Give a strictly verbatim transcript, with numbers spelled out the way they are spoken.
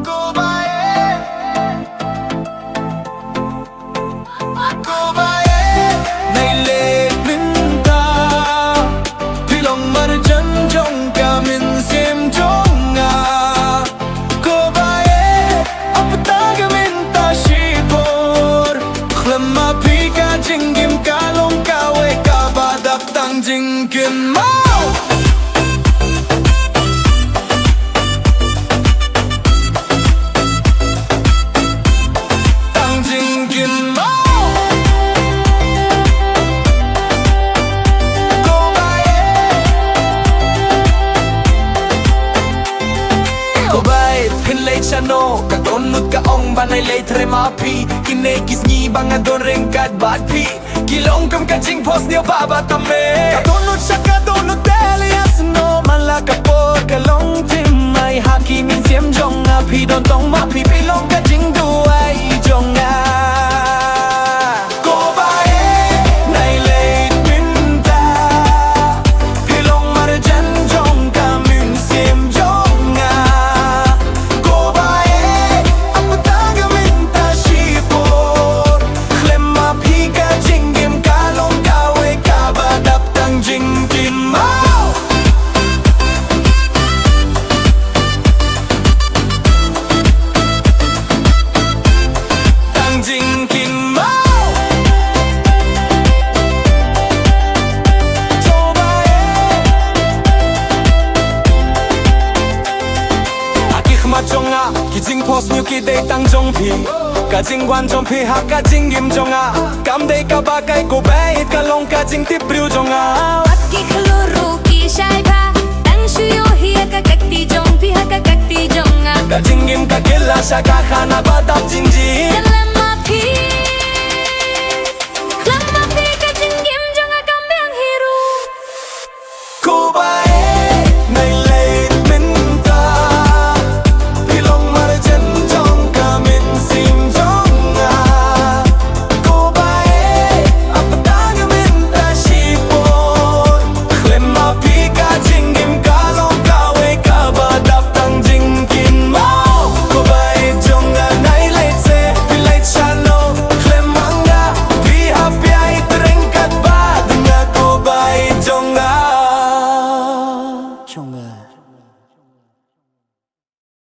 Ko Bae, ko Bae, nai leit mynta. Phi long marjan jong ka mynsiem jong nga. Ko Bae, ap ta ka mynta shipor. Khlem ma phi ka jingim ka long kawei kaba dap tang jingkynmaw. Tang jingkynmaw. Ko Bae, ko Bae, phin leit shano? Ka dohnud ka ong ba nai leit re ma phi. Kine ki sngi ba nga don ryngkat bad phi ki long kum ka jingphohsniew ba bha tam eh. Ka dohnud sha ka dohnud te lei sno, man la ka por ka long tim mai ha ki mynsiem jong nga. Phi don tong ma phi, phi long ka jingduwai jong nga. Ko Bae, nai leit mynta. Phi long marjan jong ka mynsiem jong nga. Ko Bae, ap ta ka mynta shipor. Khlem ma phi ka jingim ka long kawei kaba dap tang jingkynmaw. Tang jingkynmaw. Ko Bae, ha ki khmat jong nga ki jingphohsniew ki dei tang jong phi. Ka jingwan jong phi ha ka jingim jong nga kam dei kaba kai, ko Bae, ka long ka jingtip briew jong nga. Wat ki khlur ruh ki shai bha, tang shu ïohi ïa ka kti jong phi ha ka kti jong nga. Ka jingim ka kylla sha ka khana ba dap jingjia. Ka